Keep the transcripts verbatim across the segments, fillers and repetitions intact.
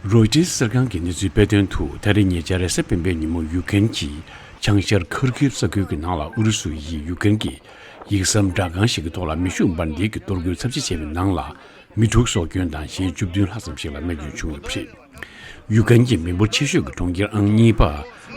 རོའི་ཊར་གསར་ཁང་གི་གནས་ཚུལ་སྤེལ་དོན་དུ། ད་རེས་ཉེ་ཆར་རེས་གཟའ་སྤེན་པའི་ཉིན་མོ་ཡུ་ཀེན་གྱི་བྱང་ཤར་ཁར་ཀིབ་ས་ཁུལ་གྱི་ནང་ལ་ཨུ་རུ་སུ་ཡིས་ཡུ་ཀེན་གྱི་ཡིག་ཟམ་སྦྲག་ཁང་ཞིག་གི་ཐོག་ལ་མེ་ཤུགས་འབར་མདེལ་གྱི་གཏོར་རྒོལ་ཚབས་ཆེ་བྱས་པའི་ནང་ལ་མི་དྲུག་སྲོག་སྐྱོན་དང་གཞན་བཅུ་བདུན་ལྷག་ཙམ་ཞིག་ལ་རྨས་སྐྱོན་བྱུང་ཡོད་པ་རེད། ཡུ་ཀེན་གྱི་མི་འབོར་ཆེ་ཤོས་ཀྱི་གྲོང་ཁྱེར་ཨང་གཉིས་པ་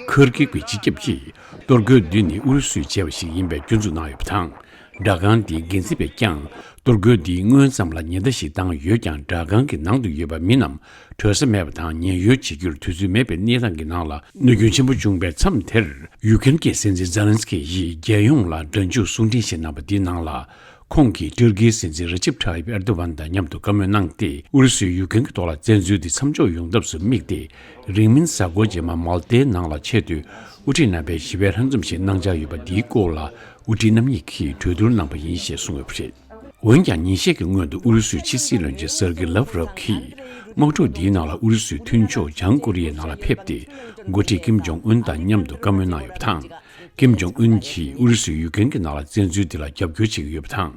ཁར་ཀིབ་ཀྱི་སྤྱི་ཁྱབ་ཀྱིས་གཏོར་རྒོལ་འདི་ནི་ཨུ་རུ་སུས་བྱས་པ་ཞིག་ཡིན་པའི་སྐྱོན་འཛུགས་གནང་ཡོད་པ་དང་། སྦྲག་ཁང་དེའི་འགན་འཛིན་པས་ཀྱང་གཏོར་རྒོལ་འདིའི་སྔོན་ཙམ་ལ་ཉེན་བརྡ་ཞིག་བཏང་ཡོད་ཀྱང་། སྦྲག་ཁང་གི་ནང་དུ་ཡོད་པ་མི་རྣམས་བྲོས་ས་མེད་པ་དང་། ཉེན་གཡོལ་བྱེད་རྒྱུར་དུས་ཚོད་མེད་པའི་གནས་སྟངས་ཀྱི་ནང་ལ་གནོད་སྐྱོན་ཆེན་པོ་བྱུང་བའི་མཚམས་དེར། ཡུ་ཀེན་གྱི་སྲིད་འཛིན་ཛེ་ལན་སི་ཀི་ཡིས་རྒྱལ་ཡོངས་ལ་སྒྲ་འཇུག་གསུང་འཕྲིན་ཞིག་གནང་པ་འདིའི་ནང་ལ། ཁོང་གིས་ཏུར་ཀིའི་སྲིད་འཛིན་རེ་ཅེབ་ཐ་ཡིབ་ཨེར་དོ་ཝན་དང་མཉམ་དུ་བཀའ་མོལ་གནང་སྟེ། ཨུ་རུ་སུས་ཡུ་ཀེན་གྱི་ཐོག་ལ་བཙན་འཛུལ་དེ་མཚམས་འཇོག་ཡོང་ཐབས་སུ་དམིགས་ཏེ། རིང་མིན་གཟའ་འཁོར་རྗེས་མ་མལ་ཏའི་ནང་ལ་ཆེད་དུ་དབུ་ཁྲིད་རྣམ་པས་ཞི་བའི་ལྷན་འཛོམས་ཤིག་གནང་འཆར་ཡོད་པ་འདིའི་སྐོར་ལ། དབུ་ཁྲིད་རྣམ་གཉིས་ཀྱིས་གྲོས་བསྡུར་གནང་པ་ཡིན་ཞེས་གསུངས་ཡོད་པ་རེད། འོན་ཀྱང་། ཉིན་ཤས་ཀྱི་སྔོན་དུ་ཨུ་རུ་སུའི་ཕྱི་སྲིད་བློན་ཆེན་སེར་གི་ལབ་རོབ་ཀྱིས། དམག་འཁྲུག་འདིའི་ནང་ལ་ཨུ་རུ་སུའི་མཐུན་ཕྱོགས་བྱང་ཀོ་རི་ཡའི་ནང་ལ་ཕེབས་ཏེ། འགོ་ཁྲིད་ཀིམ་ཇོང་ཨུན་དང་མཉམ་དུ་བཀའ་མོལ་གནང་ཡོད་པ་དང་། ཀིམ་ཇོང་ཨུན་གྱིས་ཨུ་རུ་སུས་ཡུ་ཀེན་གྱི་ནང་ལ་བཙན་འཛུལ་དེ་ལ་རྒྱབ་སྐྱོར་བྱེད་ཀྱི་ཡོད་པ་དང་།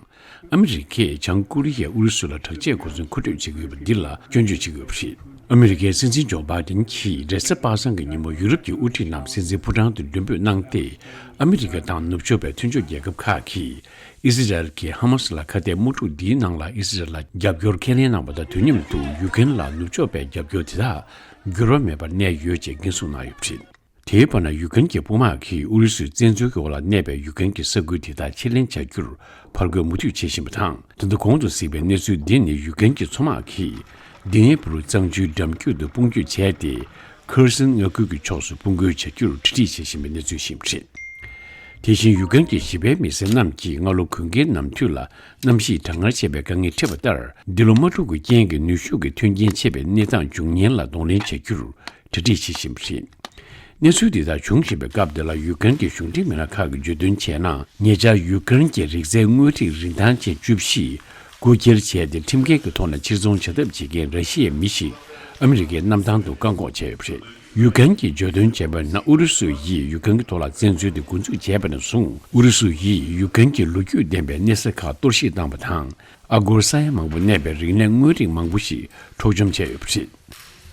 ཨ་མི་རི་ཀས་བྱང་ཀོ་རི་ཡས་ཨུ་རུ་སུ་ལ་དྲག་ཆས་གོ་མཚོན་མཁོ་སྤྲོད་བྱེད་ཀྱི་ཡོད་པ་འདི་ལ་སྐྱོན་བརྗོད་བྱེད་ཀྱི་ཡོད་པ་རེད། ཨ་མི་རི་ཀའི་སྲིད་འཛིན་ཇོ་བྷའི་ཌེན་གྱིས་རེས་གཟའ་པ་སངས་ཀྱི་ཉིན་མོ་ཡུ་རོབ་ཀྱི་དབུ་ཁྲིད་རྣམས་སྲིད་འཛིན་ཕོ་བྲང་དུ་མགྲོན་འབོད་གནང་སྟེ། ཨ་མི་རི་ཀ་དང་ནུབ་ཕྱོགས་པའི་མཐུན་ཕྱོགས་རྒྱལ་ཁབ་ཁག་གིས་ཨི་སི་རལ་གྱིས་ཧ་མ་སི་ལ་ཁ་གཏད་དམག་འཁྲུག་འདིའི་ནང་ལ་ཨི་སི་རལ་ལ་རྒྱབ་སྐྱོར་ཁས་ལེན་གནང་བ་དང་། དུས་མཉམ་དུ་ཡུ་ཀེན་ལ་ནུབ་ཕྱོགས་པའི་རྒྱབ་སྐྱོར་དེ་དག་འགྱུར་བ་མེད་པར་གནས་ཡོད་ཅེས་འགན་སྲུང་གནང་ཡོད་པ་རེད། དེའི་བར་ན། ཡུ་ཀེན་གྱི་དཔུང་དམག་གིས་ཨུ་རུ་སུའི་བཙན་འཛུལ་གྱི་འོག་ལ་གནས་པའི་ཡུ་ཀེན་གྱི་ས་ཁུལ་དེ་དག་ཕྱིར་ལེན་བྱ་རྒྱུར་ཕར་རྒོལ་མུ་མཐུད་བྱེད་བཞིན་པ་དང་། ད་དུང་གོང་དུ་གཟིགས་པའི་གནས་ཚུལ་འདི་ནི། ཡུ་ཀེན་གྱི་མཚོ་དམག་གིས་དི་ནེ་པུར་གཙང་ཆུའི་འགྲམ་རྒྱུད་དུ་དཔུང་སྐྱོད་བྱས་ཏེ། ཁེར་སོན་མངའ་ཁུལ་གྱི་ཕྱོགས་སུ་དཔུང་རྒོལ་བྱ་རྒྱུར་གྲ་སྒྲིག་བྱེད་བཞིན་པའི་གནས་ཚུལ་ཞིག་རེད། དེ་བཞིན། ཡུ་ཀེན་གྱི་ཞི་བའི་མི་སེར་རྣམས་ཀྱིས་སྔ་ལོ་དགུན་ཁའི་ནམ་དུས་ལ་གནམ་གཤིས་གྲང་ངར་ཆེ་བའི་དཀའ་ངལ་འཕྲད་པ་ལྟར། འདི་ལོ་དམག་འཁྲུག་གི་རྐྱེན་གྱིས་ནུས་ཤུགས་ཀྱི་མཐུན་རྐྱེན་ཆད་པའི་གནས་སྟངས་འབྱུང་ཉེན་ལ་གདོང་ལེན་བྱ་རྒྱུར་གྲ་སྒྲིག་བྱེད་བཞིན་པ་རེད། གནས་ཚུལ་འདི་དག་འབྱུང་བཞིན་པའི་སྐབས་འདི་ལ། ཡུ་ཀེན་གྱི་གཞུང་འབྲེལ་མི་སྣ་ཁག་གིས་བརྗོད་དོན་བྱས་ན། ཉེ་ཆར་ཡུ་ཀེན་གྱི་རིག་རྩལ་དངོས་བྲིས་རིན་ཐང་ཅན་བཅུ་བཞི་རྐུ་འཁྱེར་བྱས་ཏེ། ཁྲིམས་འགལ་གྱི་ཐོག་ནས་ཕྱིར་ཚོང་བྱ་ཐབས་བྱེད་མཁན་ར་ཤི་ཡའི་མི་ཞིག་ཨ་མི་རི་ཀའི་གནམ་ཐང་དུ་བཀག་འགོག་བྱས་ཡོད་པ་རེད། ཡུ་ཀེན་གྱིས་བརྗོད་དོན་བྱས་པར་ན། ཨུ་རུ་སུ་ཡིས་ཡུ་ཀེན་གྱི་ཐོག་ལ་བཙན་འཛུལ་དེ་འགོ་འཛུགས་བྱས་པ་ནས་བཟུང་། ཨུ་རུ་སུ་ཡིས་ཡུ་ཀེན་གྱི་ལོ་རྒྱུས་ལྡན་པའི་གནས་ས་ཁག་གཏོར་བཤིག་བཏང་བ་དང་། ཨ་སྒོར་ས་ཡ་མང་པོ་གནས་པའི་རིག་གནས་དངོས་རིགས་མང་པོ་ཞིག་འཕྲོག་བཅོམ་བྱས་ཡོད་པ་རེད།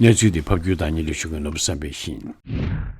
གནས་ཚུལ་འདི་ཕབ་སྒྱུར་དང་སྙན་སྒྲོན་ཞུ་མཁན་ནོར་བུ་བསམ་འཕེལ་ཡིན།